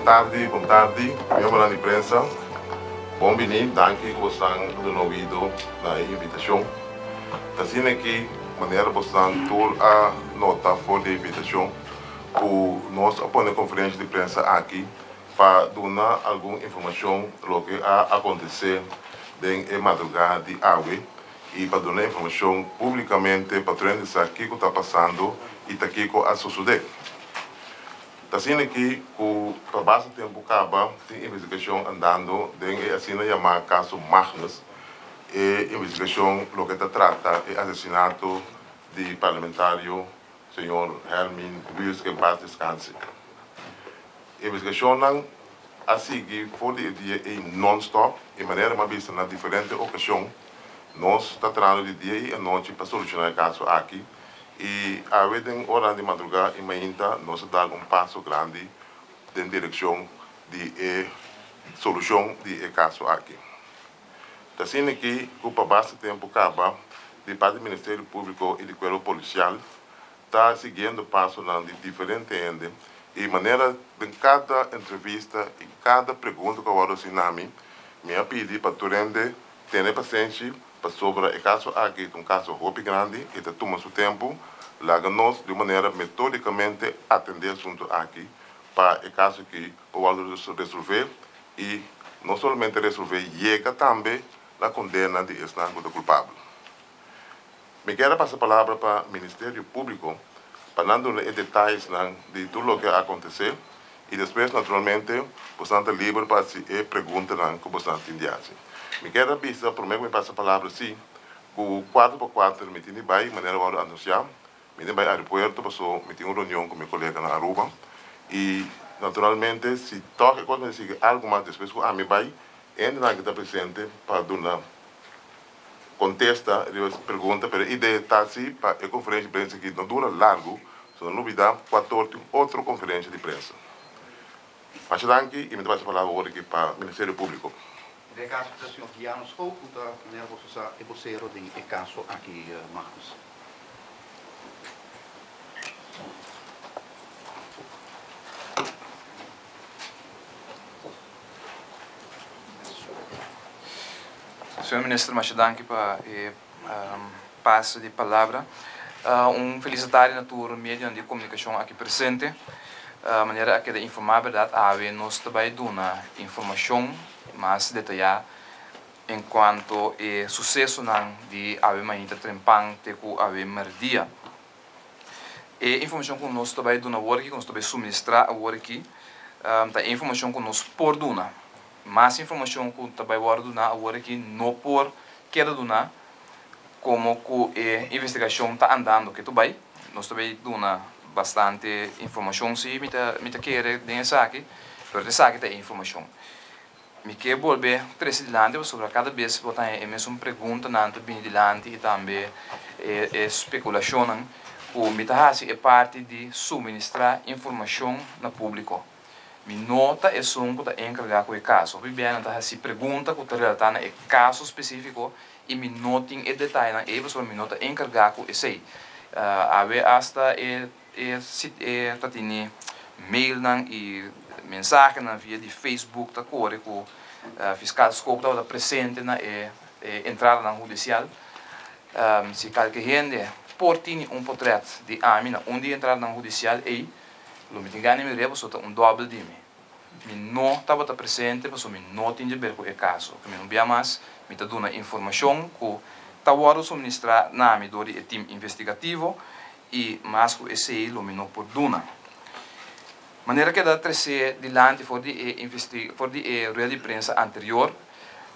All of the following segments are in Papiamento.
tardi, bon tardi, miembronan di prensa. Bon bini, danki ku bosan a duna oido na e invitashon. Ta asina ki manera bosan tur a nota for di e invitashon ku nos a pone konferensha di prensa aki pa duna algun informashon loke a akontesé den e madrugá di awe i pa duna informashon públikamente pa tur hende sa kiko ta pasando i ta kiko a sosodé. Ta asina aki ku pa basta tempu kaba tin investigashon andando den e asina yamá kaso Magnus, e investigashon loke ta trata e asesinato di parlamentario Señor Hermin Wiels ke en paz descanse. Investigashonnan a sigui for di e dia ei non-stop i manera mi a bisa na diferente okashon nos ta trahando di dia i anochi pa solushoná e kaso aki i awe den oranan di madrugá i mainta nos a dal un paso grandi den direkshon di e solushon di e kaso aki. Ta asina ki ku pa basta tempu kaba di parti di Ministerio Públiko i di Kuerpo Polisial ta siguiendo pasonan di diferente hende i manera den kada entrevista i kada pregunta ku a wòrdu hasi na mi, mi a pidi pa tur hende tene pasenshi pasobra e kaso aki ta un kaso hopi grandi i ta tuma su tempu. Laga nos di un manera metodikamente atendé e asuntu aki pa e kaso aki por wòrdu resolvé i no solamente resolvé, yega tambe na kondena di esnan ku ta kulpabel. Mi kier a pasa palabra pa Ministerio Públiko pa nan duna e detayesnan di tur loke a akontesé i despues naturalmente bosnan ta liber pa hasi e preguntanan ku bosnan tin di hasi. Mi kier a bisa promé ku mi pasa palabra si ku kuater pa kuater mi tin di bai manera wòrdu anunsiá. Mi tin bai aeropuerto paso mi tin un reunion ku mi kolega na Aruba i naturalmente si tòg e kos mester sigui algu mas despues ku ami bai hendenan ke ta presente pa duna kontesta riba e pregunta pero e idea ta si pa e konferensha di prensa aki no dura largu so no lubida kuator tin otro konferensha di prensa. Masha danki i mi ta pasa palabra awor aki pa Ministerio Públiko. Den e kaso ta señor Guiano Schoop ku ta manera boso sa e bosero den e kaso aki Magnus. Señor Minister masha danki pa e pase di palabra. Un felis tardi na tur medionan di komunikashon aki presente. Manera a keda informá bèrdat awe nos ta bai duna informashon mas detayá en kuanto e susesonan di awe mainta trempan te ku awe mèrdia. E informashon ku nos ta bai duna awor aki, ku nos ta bai suministrá awor aki, ta e informashon ku nos por duna. Mas informashon ku ta bai wòrdu duná awor aki no por keda duná komo ku e investigashon ta andando ke tu bai. Nos ta bai duna bastante informashon si mi ta mi ta kere den esaki, pero ta esaki ta e informashon. Mi ke bolbe trese dilanti pasobra kada bes bo ta haña e mesun preguntanan ta bini dilanti i tambe e e spekulashonnan ku mi ta hasi e parti di suministrá informashon na públiko. Mi no ta esun ku ta enkargá ku e kaso. Hopi biaha nan ta hasi pregunta ku ta relatá na e kaso spesífiko i mi no tin e detayenan ei pasobra mi no ta enkargá ku esei. Awe asta e e e ta tini mailnan i mensahenan via di Facebook ta kore ku Fiskal Scope tabata presente na e entradanan hudisial. Si kalke hende por tini un potrèt di ami na un di e entradanan hudisial ei, Lo mi tin gana di mir'é pasobra ta un dòbel di mi. Mi no tabata presente pasobra mi no tin djaber ku e kaso. Ku mi no bia mas, mi ta duna informashon ku ta wòrdu suministrá na mi dor di e tim investigativo i mas ku esei lo mi no por duna. Manera keda tresé dilanti for di e for di e rueda di prensa anterior,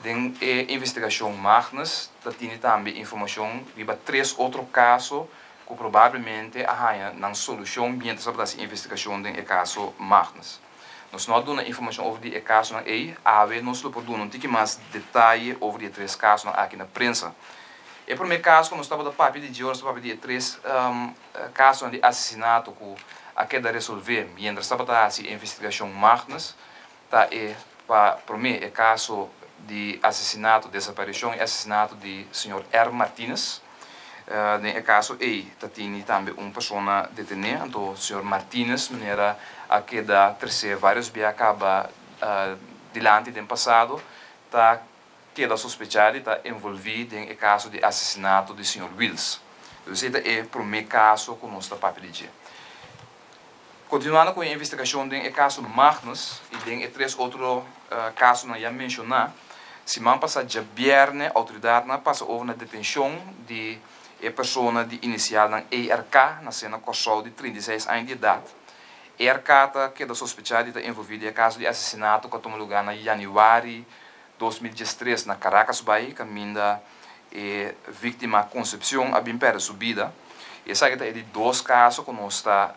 den e investigashon Magnus ta tini tambe informashon riba tres otro kaso ku probablemente a haña nan solushon miéntras tabata hasi investigashon den e kaso Magnus. Nos no a duna informashon over di e kasonan ei, awe nos lo por duna un tiki mas detaye over di e tres kasonan aki na prensa. E promé kaso ku nos tabata papia di dje ora nos ta papia di e tres kasonan di asesinato ku a keda resolvé miéntras tabata hasi e investigashon Magnus, ta e pa promé e kaso di asesinato, desaparishon i asesinato di señor R. Martinez. Den e kaso ei ta tini tambe un persona detené, anto señor Martinez manera a keda tresé vários bia kaba dilanti den pasado, ta keda sospechá di ta envolví den e kaso di asesinato di señor Wiels. Dus esei ta e promé kaso ku nos ta papia di dje. Kontinuando ku e investigashon den e kaso Magnus i den e tres otro kasonan ya menshoná, siman pasá djabièrnè outoridatnan a pasa over na detenshon di e persona di inisialnan ERK, nasé na Kòrsou di 36 aña di edat. ERK ta keda sospechá di ta envolví den e kaso di asesinato ku a tuma lugá na yanüari 2013 na Caracasbaai kaminda e víktima Concepcion a bin pèrdè su bida. Esaki ta e di dos kaso ku nos ta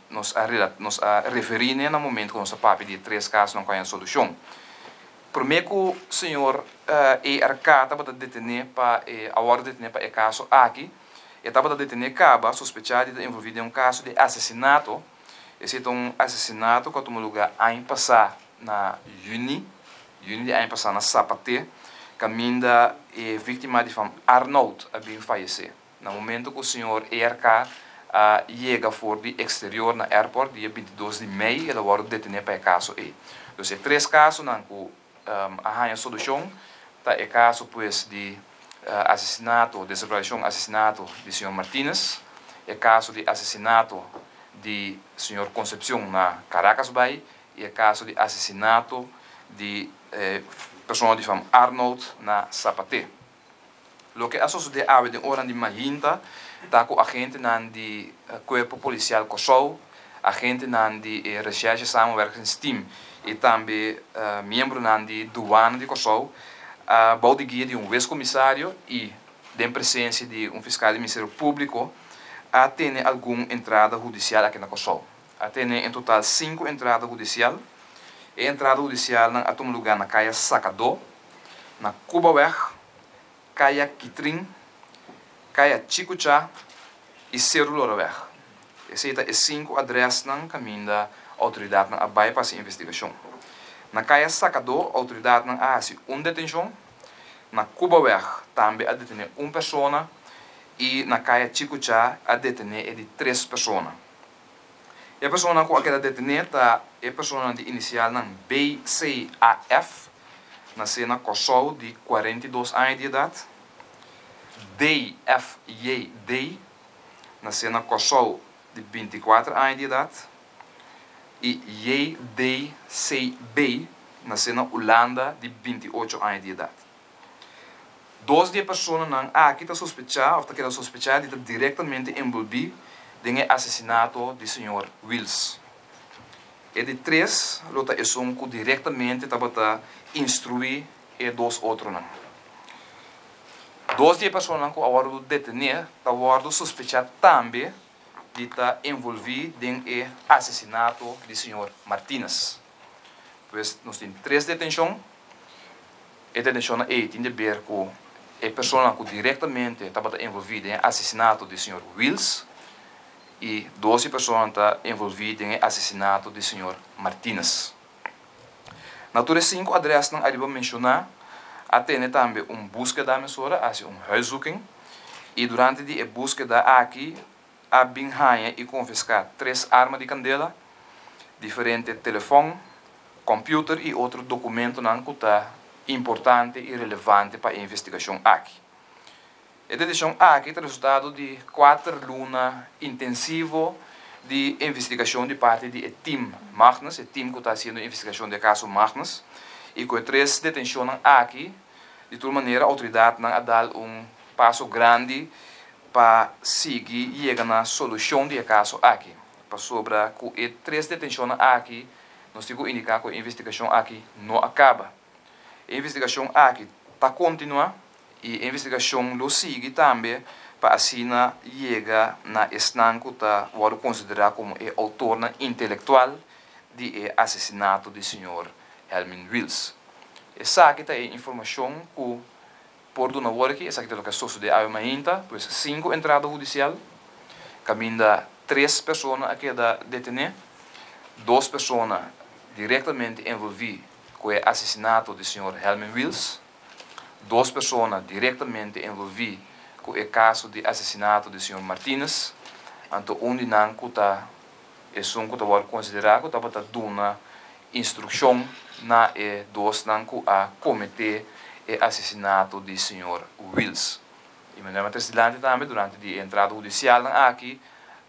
nos a nos a referí n'e na momento ku nos a papia di e tres kasonan ku a haña solushon. Promé ku señor ERK tabata detené pa e a wòrdu detené pa e kaso aki, e tabata detené kaba sospechá di ta envolví den un kaso di asesinato. Esei ta un asesinato ku a tuma lugá aña pasá na yüni, yüni di aña pasá na Sapaté, kaminda e víktima di fam Arnoud a bin fayesé. Na momento ku señor ERK a yega for di eksterior na airport dia 22 di mei, el a wòrdu detené pa e kaso ei. Dus e tres kasonan ku a haña solushon ta e kaso pues di asesinato, desaparishon asesinato di señor Martinez, e kaso di asesinato di señor Concepcion na Caracasbaai i e kaso di asesinato di e persona di fam Arnold na Sapaté. Loke a sosodé awe den oranan di mainta ta ku agentenan di Kuerpo Polisial Kòrsou, agentenan di e Recherche Samenwerkingsteam i tambe miembronan di Duana di Kòrsou a bou di guia di un wes-komisario i den presensia di un fiskal di Ministerio Públiko a tene algun entrada hudisial aki na Kòrsou. A tene en total sinku entrada hudisial. E entrada hudisialnan a tuma lugá na Kaya Sakadó, na Cubaweg, Kaya Kitrin, Kaya Chikuchá i Seru Loraweg. Esei ta e sinku adrèsnan kaminda outoridatnan a bai pa hasi investigashon. Na Kaya Sakadó outoridatnan a hasi un detenshon, na Cubaweg tambe a detené un persona i na Kaya Chikuchá a detené e di tres persona. E personanan ku a keda detené ta e personanan di inisialnan BCAF, nasé na Kòrsou di 42 aña di edat, DFJD, nasé na Kòrsou di 24 aña di edat, i JDCB, nasé na Ulanda di 28 aña di edat. Dos di e personanan aki ta sospechá òf ta keda sospechá di ta direktamente enbolbí den e asesinato di señor Wiels. E di tres lo ta esun ku direktamente tabata instruí e dos otronan. Dos di e personanan ku a wòrdu detené ta wòrdu sospechá tambe di ta envolví den e asesinato di señor Martinez. Pues nos tin tres detenshon. E detenshonnan ei tin di ber ku e personanan ku direktamente tabata envolví den e asesinato di señor Wiels i dos di personanan ta envolví den e asesinato di señor Martinez. Na tur e sinku adrèsnan ariba menshoná a tene tambe un búskeda mesora, a hasi un huiszoeking, i durante di e búskeda aki a bin haña i konfiská tres arma di kandela, diferente telefòn, kòmpiuter i otro dokumentonan ku ta importante i relevante pa e investigashon aki. E detenshon aki ta resultado di kuater luna intensivo di investigashon di parti di e tim Magnus, e tim ku ta hasiendo investigashon di e kaso Magnus, i ku e tres detenshonnan aki di tur manera outoridatnan a dal un paso grandi pa sigui yega na solushon di e kaso aki, pasobra ku e tres detenshonnan aki nos tin ku indiká ku e investigashon aki no a kaba. E investigashon aki ta kontinuá i e investigashon lo sigui tambe pa asina yega na esnan ku ta wòrdu konsiderá komo e outornan intelektual di e asesinato di señor Helmin Wiels. Esaki ta e informashon ku Por duna wor aki, esaki ta loke a sosode awe mainta, pues sinku entrada hudisial, kaminda tres persona a keda detené, dos persona direktamente envolví ku e asesinato di señor Helmin Wiels, dos persona direktamente envolví ku e kaso di asesinato di señor Martinez, anto un di nan ku ta. Esun ku ta wòrdu konsiderá ku tabata duna instrukshon na e dosnan ku a kometé e asesinato di señor Wiels. I manera mi a trese dilanti tambe durante di e entrada hudisialnan aki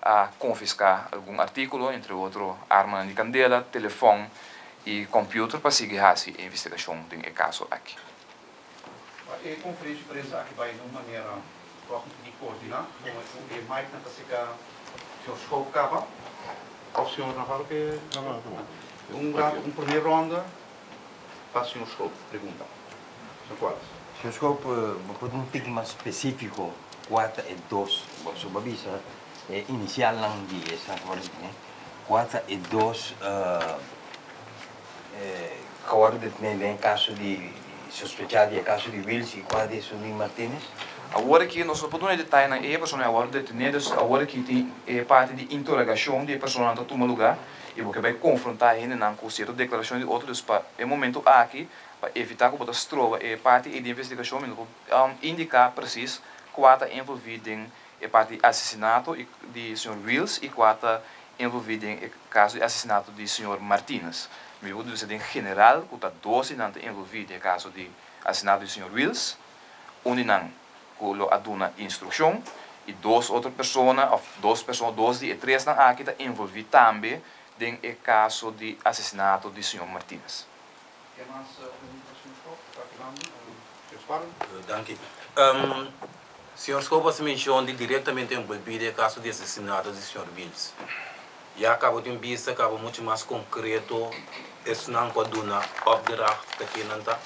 a konfiská algun artíkulo, entre otro armanan di kandela, telefòn i kòmpiuter pa sigui hasi e investigashon den e kaso aki. Pa e konferensia di prensa aki bai na un manera tòg di koordiná, komo ku e micnan ta seka señor Schoop kaba òf señor Navarro ke un rato un promé ronda pa señor Schoop pregunta. Señor Cuadras. Señor Schoop, bo por un tiki mas spesífiko kua ta e dos, bo a bisa e inisialnan di esaki por esaki, kua ta e dos Ka wòrdu detené den e kaso di sospechá di e kaso di Wiels i kua di Sunin Martinez? Awor aki nos no por duna e detayenan e persona a wòrdu detené, dus awor aki tin e parti di interogashon di e personanan ta tuma lugá i bo ke bai konfrontá hendenan ku sierto deklarashon di otro, dus pa e momento aki pa evitá ku bo ta stroba e parti ei di investigashon mi no por indiká presis kua ta envolví den e parti di asesinato di señor Wiels i kua ta envolví den e kaso di asesinato di señor Martinez. Mi por bisa den general ku ta dos di nan ta envolví den e kaso di asesinato di señor Wiels, un di nan ku lo a duna instrukshon i dos otro persona òf dos persona, dos di e tresnan aki ta envolví tambe den e kaso di asesinato di señor Martinez. Ke mas pregunta señor Schop? Ta akibando, señor Sparren. Danki. Señor Schop a mencion di directamente envolvi den e caso di asesinato di señor Wiels. Ya caba di un bista caba mucho mas concreto esnan cu a duna opdracht ta kennan ta?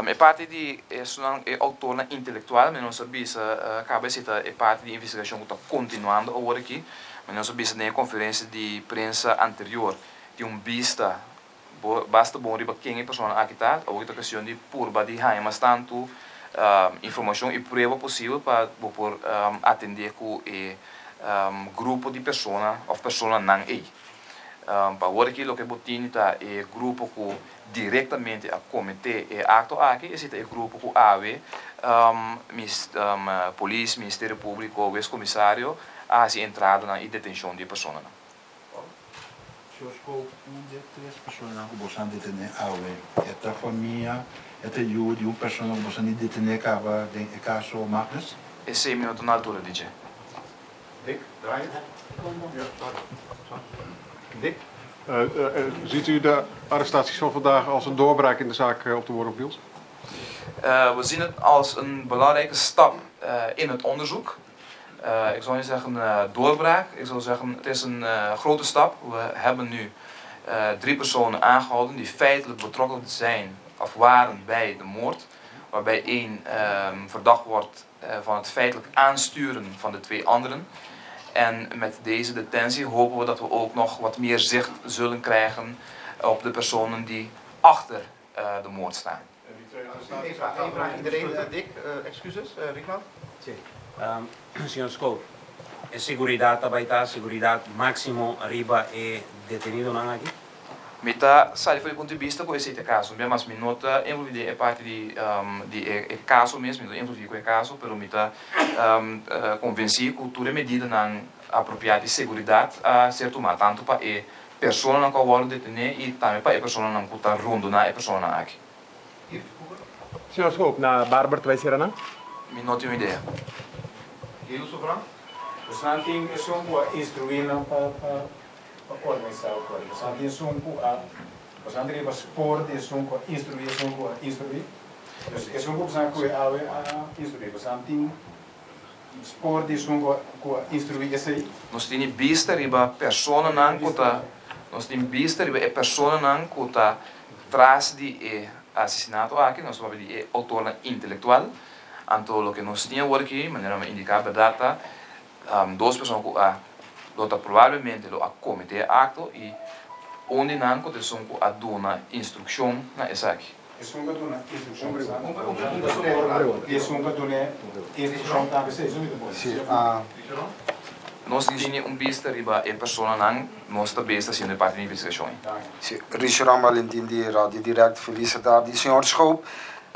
E parti di esnan e autornan intelectual mi nos a bisa caba esey ta e parti di investigacion cu ta continuando awor aki. Mi nos a bisa den e conferencia di prensa anterior tin un bista Bo basta bon riba ken e personanan aki ta, awor ta cuestion di purba di haña mas tantu informacion y prueba posibel pa bo por atende cu e grupo di persona of personanan ey. Pa awor aki loke bo tini ta e grupo cu directamente a comete e acto aki, esey ta e grupo cu awe Polis, Ministerio Publico, Hues Comisario a haci entradanan y detencion di e personanan. Señor Schoop, un di e tres personanan ku boso a detené awe, e ta famia, e ta yu di un persona ku boso a ni detené kaba den e kaso Magnus? Esei mi no ta na altura di dje. Dick, draai. Ja, sorry. Sorry. Dick? Ziet u de arrestaties van vandaag als een doorbraak in de zaak op de moord op Wiels? We zien het als een belangrijke stap in het onderzoek. Ik zal niet zeggen doorbraak, ik zal zeggen het is een grote stap. We hebben nu drie personen aangehouden die feitelijk betrokken zijn of waren bij de moord. Waarbij één verdacht wordt van het feitelijk aansturen van de twee anderen. En met deze detentie hopen we dat we ook nog wat meer zicht zullen krijgen op de personen die achter de moord staan. Eén vraag, één vraag iedereen. Dick, excuses, Rickman. Sí. Señor Schoop, e seguridad ta bay ta seguridad maximo riba e detenidonan aki? Mi ta sali for di punto di bista ku esei ta e kaso. Bia mas mi no ta envolvi den e parti di di e kaso mes, mi no ta envolvi ku e kaso, pero mi ta konvensí ku tur e medidanan apropiá di seguridat a ser tumá, tantu pa e personanan ku a wòrdu detené i tambe pa e personanan ku ta rondoná e personanan aki. Señor Schoop, na Barber ta bai sera nan? Mi no tin un idea. Gil Sobran? Bosan tin esun ku a instruí nan pa pa organisá o kore? Bosan tin esun ku a bosan ta riba spor di esun ku a instruí esun ku a instruí? Dus esun ku bosan a kohe awe a instruí, bosan tin spor di esun ku a ku a instruí esei? Nos tini bista riba personanan ku ta nos tin bista riba e personanan ku ta Tras di e asesinato aki nos papia di e outornan intelektual, anto loke nos tin awor aki, manera mi a indiká bèrdat ta dos persona ku a lo ta probablemente lo a kometé e akto i un di nan ku ta esun ku a duna instrukshon na esaki. Esun ku a duna instrukshon i esun ku a duna instrukshon tambe si esun mi ta pone. Nos tini un bista riba e personanan nos ta bes ta haciendo e parti di investigacion ei. Si, Richeron Valentin di Radio Direct, Feliz tardi. Señor Schoop,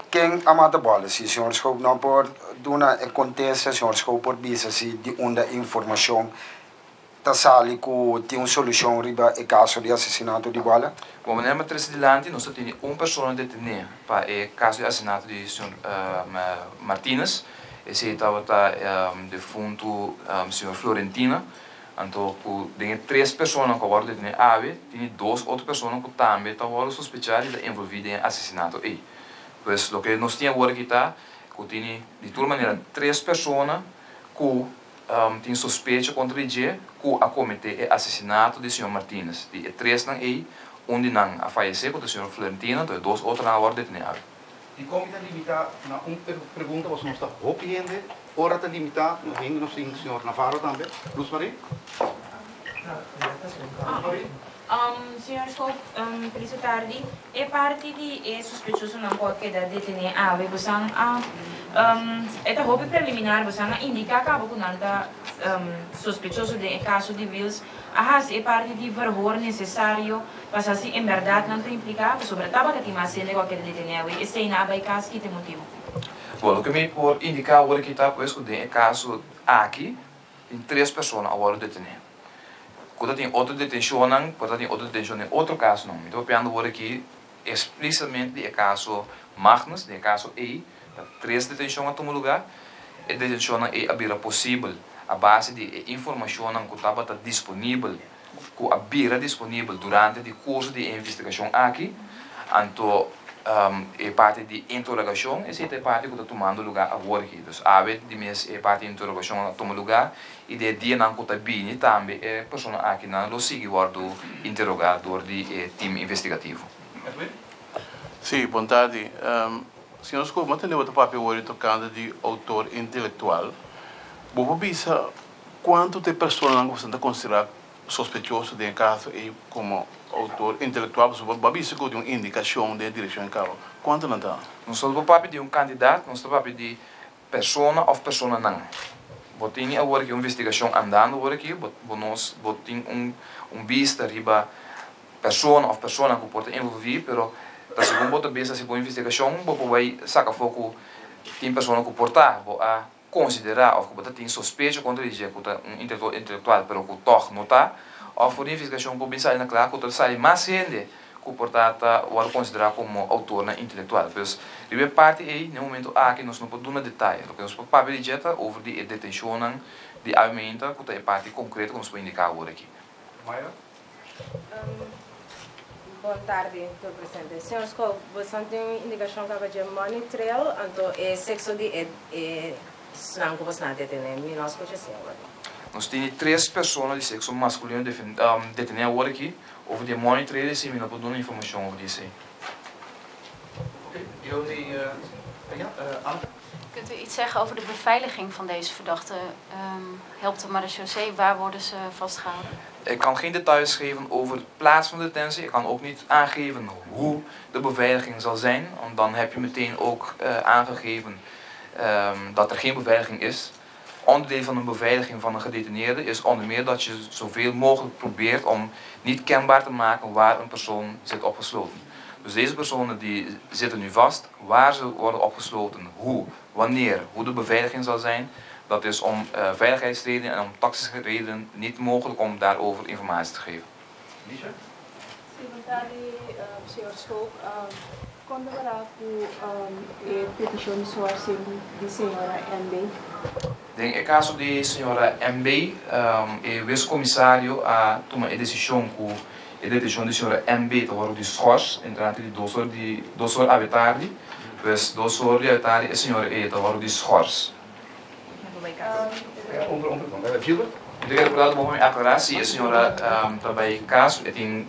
ken a mata bola? Si señor Schoop no por duna e contesta, señor Schoop por bisa si di unda e informacion. ta sali ku tin un solushon riba e kaso di asesinato di Bolle? Bon, manera mi a trese dilanti, nos ta tene un persona detené pa e kaso di asesinato di señor Martinez. Esei tabata defuntu señor Florentina. Anto ku den e tres personanan ku a wòrdu detené awe, tene dos otro persona ku tambe ta wòrdu sospechá di ta envolví den e asesinato ei. Pues loke nos tin awor aki ta ku tene di tur manera tres persona ku tin sospecho kontra di dje ku a kometé e asesinato di señor Martinez. Di e tresnan ei, un di nan a fayesé ku ta señor Florentino, anto e dos otronan a wòrdu detené awe. Dikon mi ta limitá na un pregunta pasobra nos ta hopi hende, ora ta limitá nos hende nos tin señor Navarro tambe. Luz Marie? Luz Marie? Señor Schoop, feliz tardi. E parti di e sospechosonan ku a keda detené awe, bosan a, e ta hopi preliminar, bosan a indiká kaba ku nan ta sospechoso den e kaso di Wiels, a hasi e parti di verhoor nesesario pa sa si en bèrdat nan ta impliká, pasobra tabata tin mas hende ku a keda detené awe, esei nan a bai kas, ki ta e motibu? Bon, loke mi por indiká awor aki ta pues ku den e kaso aki tin tres persona a wòrdu detené. Ku ta tin otro detenshonnan, por ta tin otro detenshon den otro kasonan. Mi ta papiando awor aki eksplisitamente di e kaso Magnus, den e kaso ei ta tres detenshon a tuma lugá. E detenshonnan ei a bira posibel a base di e informashonnan ku tabata disponibel, ku a bira disponibel durante di kurso di e investigashon aki. Anto e parti di interogashon, esei ta e parti ku ta tumando lugá awor aki. Dus awe di mes e parti di interogashon a tuma lugá I den e dianan ku ta bini tambe e persona akinan lo sigui wòrdu interogá dor di e tim investigativo. Sí, bon tardi. Señor Schoop, mi a tende bo ta papia awor tokante di outor intelektual. Bo por bisa kuantu ta e personanan ku boso ta konsiderá sospechoso den e kaso ei komo outor intelektual? Pasobra bo a bisa ku tin un indikashon den e direkshon ei kaba. Kuantu nan ta? Nos no ta papia di un kantidat, nos ta papia di Persona of personanan. Bo tini awor aki un investigashon andando awor aki, bo bo nos bo tin un un bista riba persona of personanan ku por ta envolví, pero ta segun bo ta bisa hasi bo investigashon bo por bai saka afó ku tin persona ku por ta bo a konsiderá of ku bo ta tin sospecho kontra di dje ku ta un intelektual pero ku tòg no ta, of for di investigashon por bin sali na kla ku ta sali mas hende ku por ta ta wòrdu konsiderá komo outornan intelektual. Pues, riba e parti ei, na e momento aki nos no por duna detaye. Loke nos por papia di dje ta over di e detenshonnan di awe meinta ku ta e parti konkreto ku nos por indiká awor aki. Mayra? Bon tardi tur presente. Señor Schoop, boso tin un indikashon kaba dje money trail, anto e sekso di e e esnan ku boso a detené? Mi no a skucha esei awor. Nos tini tres persona di sekso maskulino detené awor aki. Over di e money trail esei mi no por duna informacion over di esei. Oké, Joni, ja, Anneke? Kunt u iets zeggen over de beveiliging van deze verdachten? Helpt de marechaussee? Waar worden ze vastgehouden? Ik kan geen details geven over de plaats van de detentie. Ik kan ook niet aangeven hoe de beveiliging zal zijn. Want dan heb je meteen ook aangegeven dat er geen beveiliging is. Onderdeel van een beveiliging van een gedetineerde is onder meer dat je zoveel mogelijk probeert om niet kenbaar te maken waar een persoon zit opgesloten. Dus deze personen die zitten nu vast, waar ze worden opgesloten, hoe, wanneer, hoe de beveiliging zal zijn, dat is om veiligheidsredenen en om tactische redenen niet mogelijk om daarover informatie te geven. Misha? Sí, bon tardi, señor Schoop. Kon ta para ku e petishon di schorsing di señora MB? Den e kaso di señora MB, e wes-komisario a tuma e desishon ku e detenshon di señora MB ta wòrdu di schors entrante di dos or di dos or awe tardi. Pues dos or di awe tardi e señora ei ta wòrdu di schors. Mi ta kere por bo mi aklará si e señora ta bai kas, e tin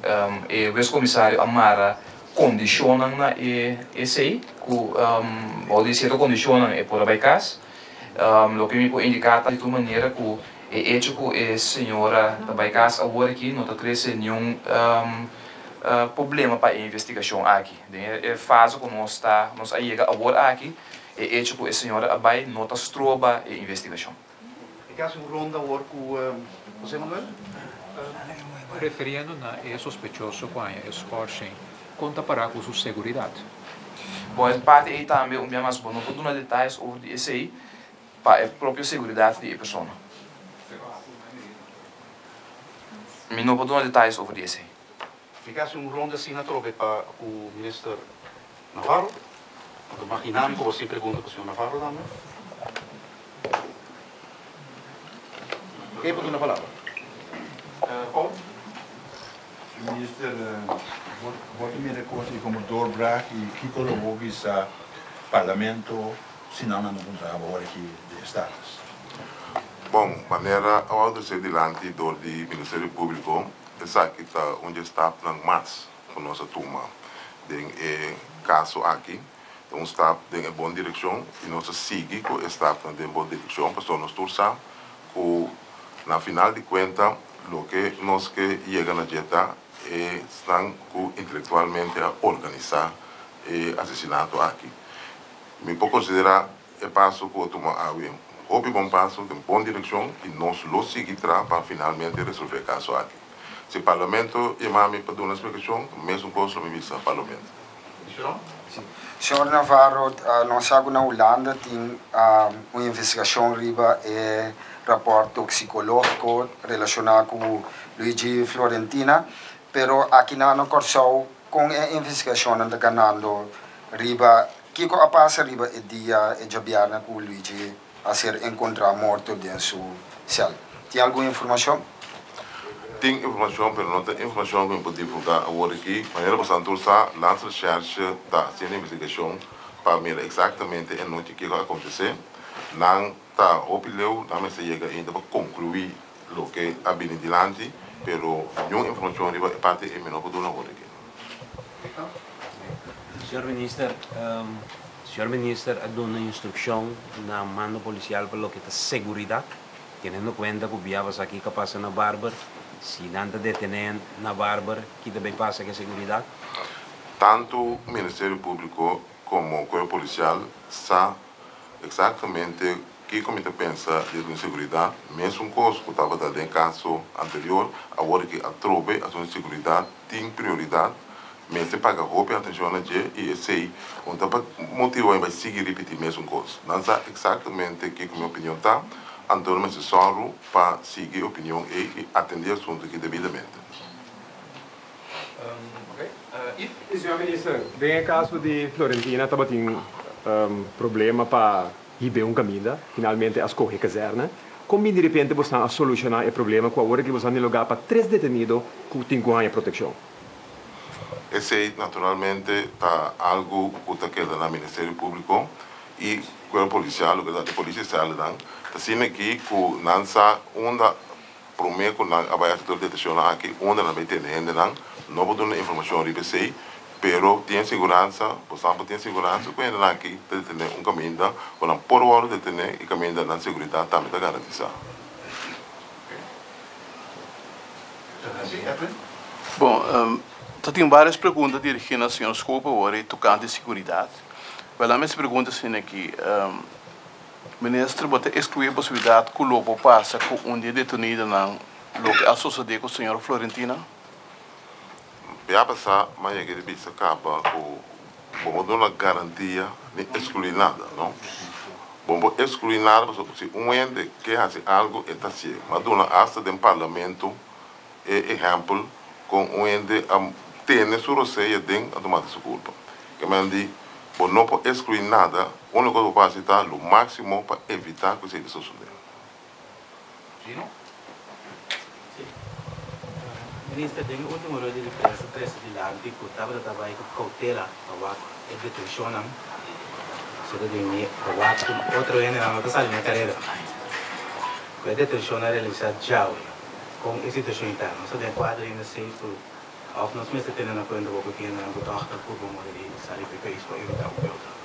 e wes-komisario a mara kondishonnan na e esei ku bou di sierto kondishonnan e por a bai kas. Loke mi por indiká ta di tur manera ku e echo ku e señora ta bai kas awor aki no ta trese niun problema pa e investigashon aki. Den e fase ku nos ta nos a yega awor aki e echo ku e señora a bai no ta stroba e investigashon. E ke hasi un ronda awor ku José Manuel. Referiendo na e sospechoso ku haña e schorsing, kon ta pará ku su seguridat? Bon, e parti ei tambe un bia mas bo no por duna detayes over di esei pa e propio seguridat di e persona. Mi no por duna detayes over di esei. Mi ke hasi un ronda asina atrobe pa ku Minister Navarro. Mi ta magina mi ku bo tin pregunta pa señor Navarro tambe. Ke por duna palabra? Paul. Señor Minister, bo ta mira e kos ei komo doorbraak i kiko lo bo bisa Parlamento si nan a no puntra bo ora ki di e status? Bon, manera a wòrdu trese dilanti dor di Ministerio Públiko, esaki ta un dje stapnan mas ku nos a tuma den e kaso aki. Ta un stap den e bon direkshon i nos ta sigui ku e stapnan den bon direkshon pasobra nos tur sa ku na final di kuenta loke nos ke yega na dje ta esnan ku intelektualmente a organisá e asesinato aki. Mi por konsiderá e paso ku a tuma awe hopi bon paso den bon direkshon i nos lo sigui traha pa finalmente resolvé e kaso aki. Si Parlamento yama mi pa duna splikashon, mesun kos lo mi bisa Parlamento. Señor Navarro, nos sa ku na Hulanda tin un investigashon riba e rapòrt toksikológiko relashoná ku Luigi Florentina, pero aki na na Kòrsou kon e investigashonnan ta ganando riba kiko a pasa riba e dia e djabièrnè ku Luigi a ser enkontrá morto den su sèl? Tin algun informashon? Tin informashon, pero no ta informashon ku mi por divulgá awor aki. Manera boso tur sa, Landsrecherche ta hasiendo investigashon pa mira eksaktamente e nochi kiko a akontesé. Nan ta hopi leu, nan mester yega ainda pa konkluí loke a bini dilanti, pero niun informashon riba e parti ei mi no por duna awor aki. Señor Minister, señor Minister a duna instrukshon na mando polisial pa loke ta seguridat. Teniendo cuenta cu bia pasa kico a pasa na Barber, si nan ta detene na Barber, ki ta bay pasa cu e seguridad? Tanto Ministerio Publico como Cuerpo Policial sa exactamente kico mi ta pensa di asunto di seguridad. Mesun cos cu tabata den caso anterior, awor ki atrobe asunto di seguridad tin prioridad, mester paga hopi atencion na dje y esey un ta pa motibo mi bay sigui ripiti mesun cos. Nan sa exactamente kico mi opinion ta, anto nan mester sòru pa sigui e opinion ey y atende e asunto aki debidamente. Señor Minister, den e caso di Florentina tabatin problema pa hib'é un caminda, finalmente a scoge kazerne. Con bin direpente bosnan a soluciona e problema cu awor aki bosnan tin lugar pa tres detenido cu tin cu haña proteccion? Esey naturalmente ta algo cu ta keda na Ministerio Publico y Cuerpo Policial, loke ta di Polis y Celdanan. Ta asina aki cu nan sa unda prome cu nan a bay haci tur detencionnan aki, unda nan bay tene hendenan. No por duna informacion riba esey, pero tin e siguransa, bosan por tin e siguransa cu hendenan aki ta detene un caminda cu nan por wordo detene y caminda nan seguridad tambe ta garantisa. Bon, ta tin varios pregunta dirigi na señor Schoop awor e tocante seguridad. Wel a mester pregunta asina aki, Minister, bo ta exclui e posibilidad cu lo por pasa cu un di e detenidonan loke a sosode cu señor Florentina? Bia pasa m'a yega di bisa caba cu bo no duna garantia ni exclui nada, no. Bo no por exclui nada pasobra si un hende ke haci algo e ta hacié. M'a duna hasta den parlamento e ehempel con un hende a tene su rosea den a mata su culpa. Ke men di bo no por exclui nada, unico cu bo por haci ta lo maximo pa evita cu esey ta sosode. Gino? Sí. Minister, den e ultimo rueda di prensa trese dilanti cu tabata ta bay cu cautela pa wak e detencionnan, so ta den mi pa wak cu otro hendenan no ta sali na careda. Cu e detencionnan realisa djawe, con e situacion y ta? Nos ta den cuadro ainda safe cu of nos mester tene na cuenta bo cu tin hendenan cu toch ta purba moda di sali pa e pais pa evita un pe otro?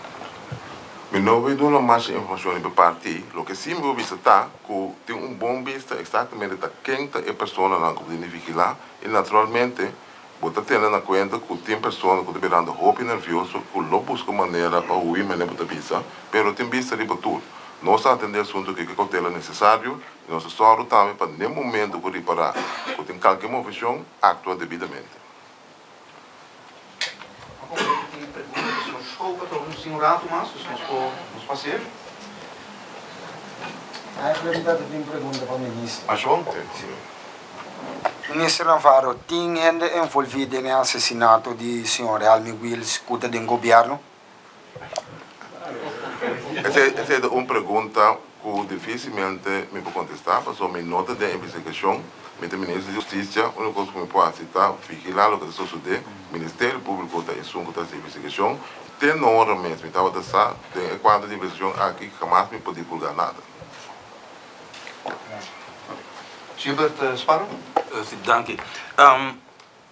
Mi no bay duna masha informacion riba e parti. Loke si mi por bisa ta cu tin un bon bista exactamente ta ken ta e personanan cu bo tin di vigila y naturalmente bo ta tene na cuenta cu tin persona cu ta birando hopi nervioso cu lo busca un manera pa hui manera bo ta bisa, pero tin bista riba tur. Nos ta atende asunto cu e cautela necesario y nos ta sòru tambe pa n'e momento cu ripara cu tin calke movecion actua debidamente. Ma como cu tin pregunta di señor Schoop a trobe nos tin un rato mas, dus nos por nos por hacer. Eigenlijk mi ta tin pregunta pa minister. Ashon? Si. Minister Navarro, tin hende envolví den e asesinato di señor Helmi Wiels ku ta den gobièrnu? Esei ta un pregunta ku difísilmente mi por kontestá pasobra mi no ta den investigashon. Mi ta minister di Hustisia. Úniko kos ku mi por hasi ta vigilá loke ta sosodé. Ministerio Públiko ta esun ku ta hasi investigashon. Te no ora mes mi tabata sa den e kuadro di investigashon aki hamas mi por divulgá nada. Gilbert Sparrow. Si, danki.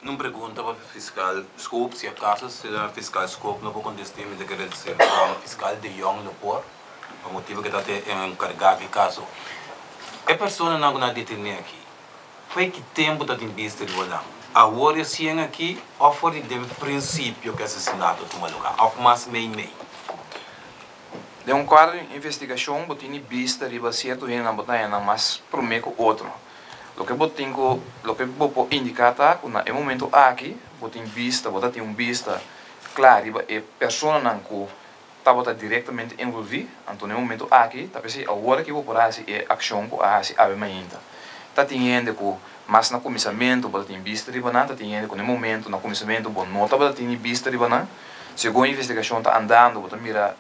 Un pregunta pa Fiscal Schoop, si acaso Fiscal Schoop no por conteste mi ta kere ser Fiscal de Jong lo por, pa motibo ke ta te encarga ki caso. E personanan ku nan a detene aki, fo'i ki tempo ta tin bista riba nan? Awor recien aki of for di den principio ku e asesinato a tuma lugar of mas mei mei? Den un kuadro di investigashon bo tin di bista riba sierto hendenan bo ta haña nan mas promé ku otro. Loke bo tin ku, loke bo por indiká ta ku na e momento aki bo tin bista, bo ta tin un bista kla riba e personanan ku tabata direktamente envolví. Anto na e momento aki ta p'esei awor aki bo por hasi e akshon ku a hasi awe mainta. Ta tin hende ku mas na kuminsamentu bo ta tin bista riba nan, ta tin hende ku na e momento na kuminsamentu bo no tabata tin ni bista riba nan. Segun e investigashon ta andando bo ta mira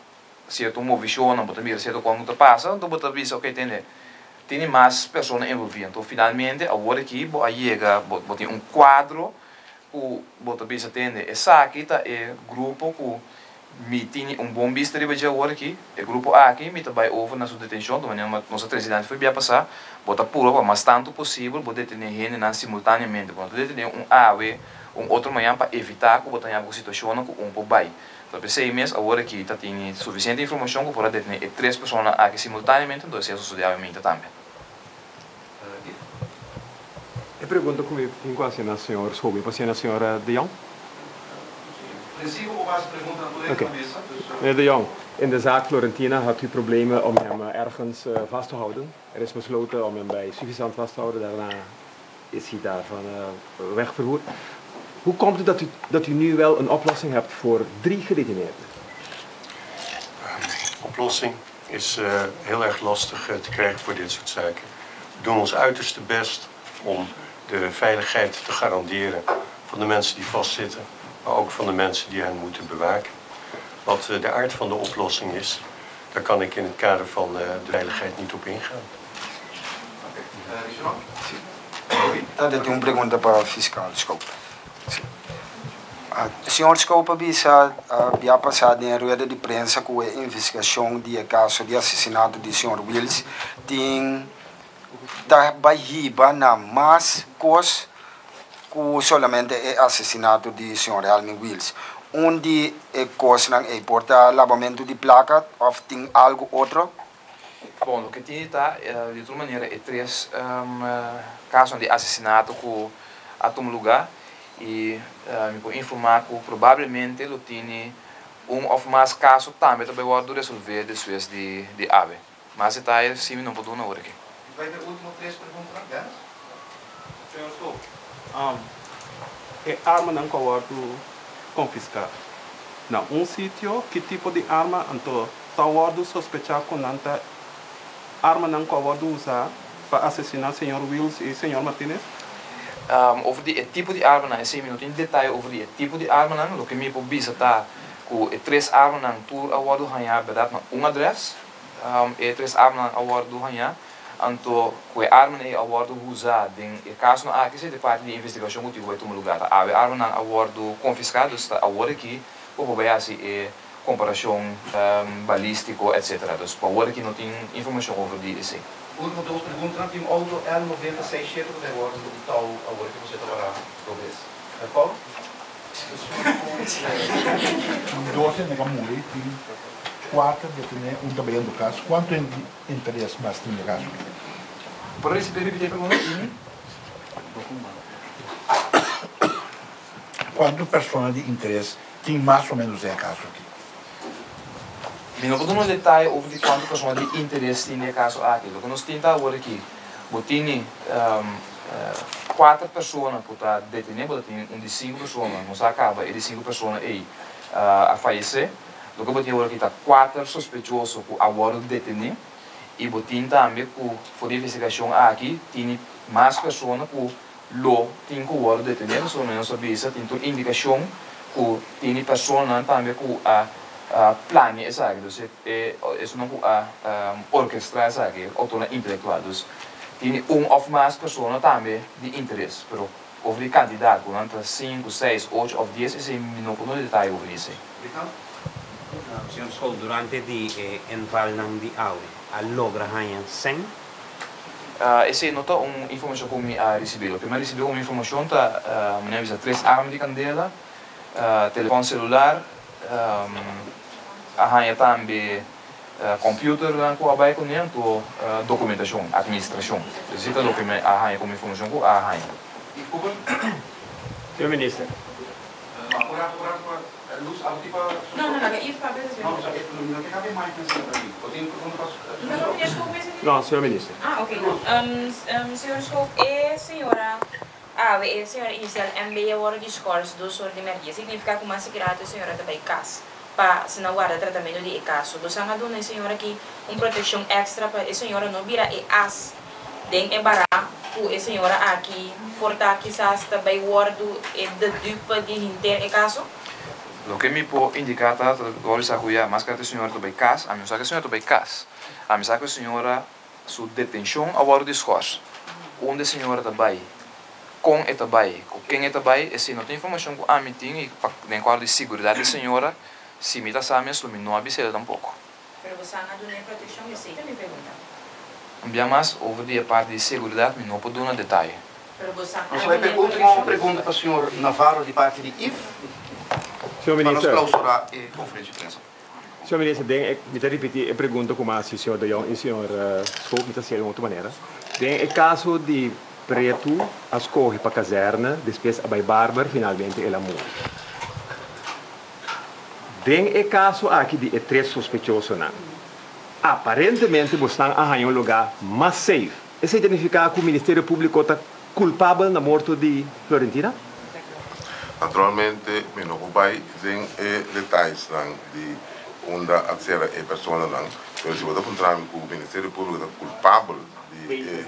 sierto movishonnan, bo ta mira sierto kon ku ta pasa, anto bo ta bisa ok tende tene mas persona envolví. Anto finalmente awor aki bo a yega, bo bo tin un kuadro ku bo ta bisa tende esaki ta e grupo ku mi tini un bon bista riba dje awor aki, e grupo aki mi ta bai over na su detenshon, ta manera nos a trese dilanti for bia pasá, bo ta purba pa mas tantu posibel bo detené hendenan simultaneamente, bo no ta detené un awe un otro mañan pa evitá ku bo ta haña bo ku situashonnan ku un por bai. Ta p'esei mes awor aki ta tin sufisiente informashon ku por a detené e tres personanan aki simultaneamente, entonces esei a sosodé awe minta tambe. E pregunta ku mi tin ku hasi na señor Schoob, mi por hasi na señora De Jong? Principio bo hasi pregunta na tur hende na mesa, dus. Meneer De Jong, in de zaak Florentina had u problemen om hem ergens vast te houden. Er is besloten om hem bij Suffisant vast te houden, daarna is hij daarvan wegvervoerd. Hoe komt het dat u, dat u nu wel een oplossing hebt voor drie gedetineerden? Oplossing is heel erg lastig te krijgen voor dit soort zaken. We doen ons uiterste best om de veiligheid te garanderen van de mensen die vastzitten, maar ook van de mensen die hen moeten bewaken. Wat de aard van de oplossing is, daar kan ik in het kader van de veiligheid niet op ingaan. Ta tin un pregunta pa Fiscal Schoop. Señor Schoop a bisa bia pasá den e rueda di prensa ku e investigashon di e kaso di asesinato di señor Wiels tin ta bai hiba na mas kos ku solamente e asesinato di señor Helmin Wiels. Un di e kosnan ei por ta labamentu di plaka òf tin algu otro? Bon, loke tin ta, di tur manera e tres kasonan di asesinato ku a tuma lugá i mi por informá ku probablemente lo tini un òf mas kaso tambe ta bai wòrdu resolvé despues di awe. Mas detaye si mi no por duna ora aki. Mi bai pa e ultimo tres preguntanan, Dennis. Señor Schoop, e armanan ku a wòrdu konfiská na un sitio, ki tipo di arma anto Ta wòrdu sospechá ku nan ta armanan ku a wòrdu usá pa asesiná señor Wiels i señor Martinez. Over di e tipo di armanan, esei mi no tin detaye over di e tipo di armanan. Loke mi por bisa ta ku e tres armanan tur a wòrdu hañá bèrdat na un adrès. E tres armanan a wòrdu hañá, anto ku e armanan ei a wòrdu usá den e kasonan aki, esei ta e parti di investigashon ku tin ku bai tuma lugá. Ta awe armanan a wòrdu konfiská, dus ta awor aki ku por bai hasi e Komparashon balístiko etc. Dus pa awor aki no tin informashon over di esei. Ultimo dos preguntanan, tin un auto L 96 shete ku ta e wòrdu di tou awor ki boso ta pará robes. Paul? Tin dos hende ku a muri, tin kuater detené, un ta bayendo kas. Kuantu hende di interes mas tin den kaso? Por ripití e pregunta, Imi? Kuantu persona di interes Tin mas o menos den e kaso aki. Mi no por duna un detaye over di kuantu persona di interes tin den e kaso aki. Loke nos tin ta awor aki, bo tini kuater persona ku ta detené, bo ta tin un di sinku persona, nos a kaba e di sinku persona ei a fayesé. Loke bo tin awor aki ta kuater sospechoso ku a wòrdu detené i bo tin tambe ku for di investigashon aki tini mas persona ku. lo tin ku wòrdu detené, pasobra nos a bisa tin tur indikashon ku tini personanan tambe ku a plania esaki, dus e esunnan ku a orkestrá esaki, outornan intelektual. Dus tini un òf mas persona tambe di interes, pero over di kantidat ku nan ta sinku, seis, ocho òf dies esei mi no por duna detaye over di esei. Señor School, durante di e invalnan di awe a logra haña sèn? Esei no ta un informashon ku mi a risibí. Loke mi a risibí komo informashon ta, mi a bisa tres arma di kandela, telefòn selular, a haña tambe kòmpiuternan ku a bai kuné, anto dokumentashon, atministrashon. Esei ta loke mi a haña komo informashon ku a haña. Señor Minister. No, señor Minister. Ah, ok. Señor Schoop, e señora awe, e señora inicial MB a wòrdu di skòrs dos or di mèrdia. Signifiká ku mas rato e señora ta bai kas pa asina warda tratamentu di e kaso. Bosan a duna e señora aki un protekshon èkstra pa e señora no bira e as den e bará ku e señora aki por ta kisas ta bai wòrdu e de dupe di henter e kaso? Loke mi por indiká ta, ta wòrdu sa ku ya mas ku e señora ta bai kas, ami no sa ku e señora ta bai kas. Ami sa ku e señora su detenshon a wòrdu di skòrs. Unda e señora ta bai, kon e ta bai, ku ken e ta bai, esei no ta informashon ku ami tin i pa den kuadro di siguridat di e señora, si mi ta sa mes lo mi no a bis'el tampoko. Pero bo sa a duna e proteccion? Esey ta mi pregunta. Un bia mas, over di e parti di seguridad mi no por duna detaye. Pero bo sa a Nos duna bai pa e e ultimo proteccion? pregunta pa señor Navarro di parti di if Señor pa nos Minister. clausura e conferencia di prensa. Señor Minister, den e, mi ta ripiti e pregunta cu mi a haci señor De Jong y señor Schoop, mi ta haciel den otro manera. Den e caso di Pretu a scoge pa kazerne, despues a bay Barber, finalmente el a muri. Den e kaso aki di e tres sospechosonan, aparentemente bosnan a haña un lugá mas safe. Esei ta nifiká ku Ministerio Públiko ta kulpabel na morto di Florentina? Naturalmente mi no por bai den e detayesnan di unda a sera e personanan, pero si bo ta puntra mi ku Ministerio Públiko ta kulpabel di e.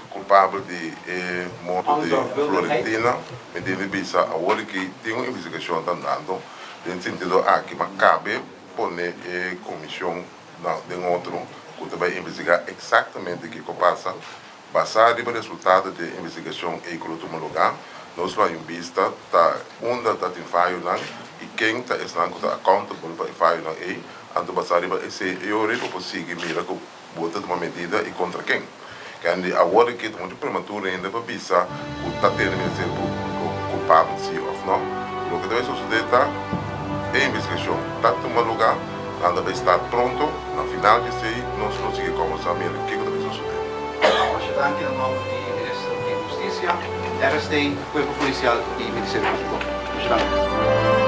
Culpabel di e morto di Florentina, mi debe bisa awor ki tin un investigacion ta andando den sentido aki, ma cabe pone e comision den otro cu ta bay investiga exactamente kico pasa. Basa riba resultado di e investigacion ey cu lo tuma lugar, nos lo hay un bista ta unda ta tin fayonan y ken ta esnan cu ta accountable pa e fayonan ey, anto basa riba esey e ora ey bo por sigui mira cu. Bo ta tuma medida y contra ken? Kende awor aki ta mucho prematuro ainda pa bisa cu ta tene Ministerio Publico culpabel si of no. Loke ta bay sucede ta e investigacion ta tuma lugar, nan ta bay start pronto, na final di esey nos lo sigui conversa mira kico ta bay sucede. Masha danki na nomber di Minister di Husticia, RST, Cuerpo Policial y Ministerio Publico. Masha danki.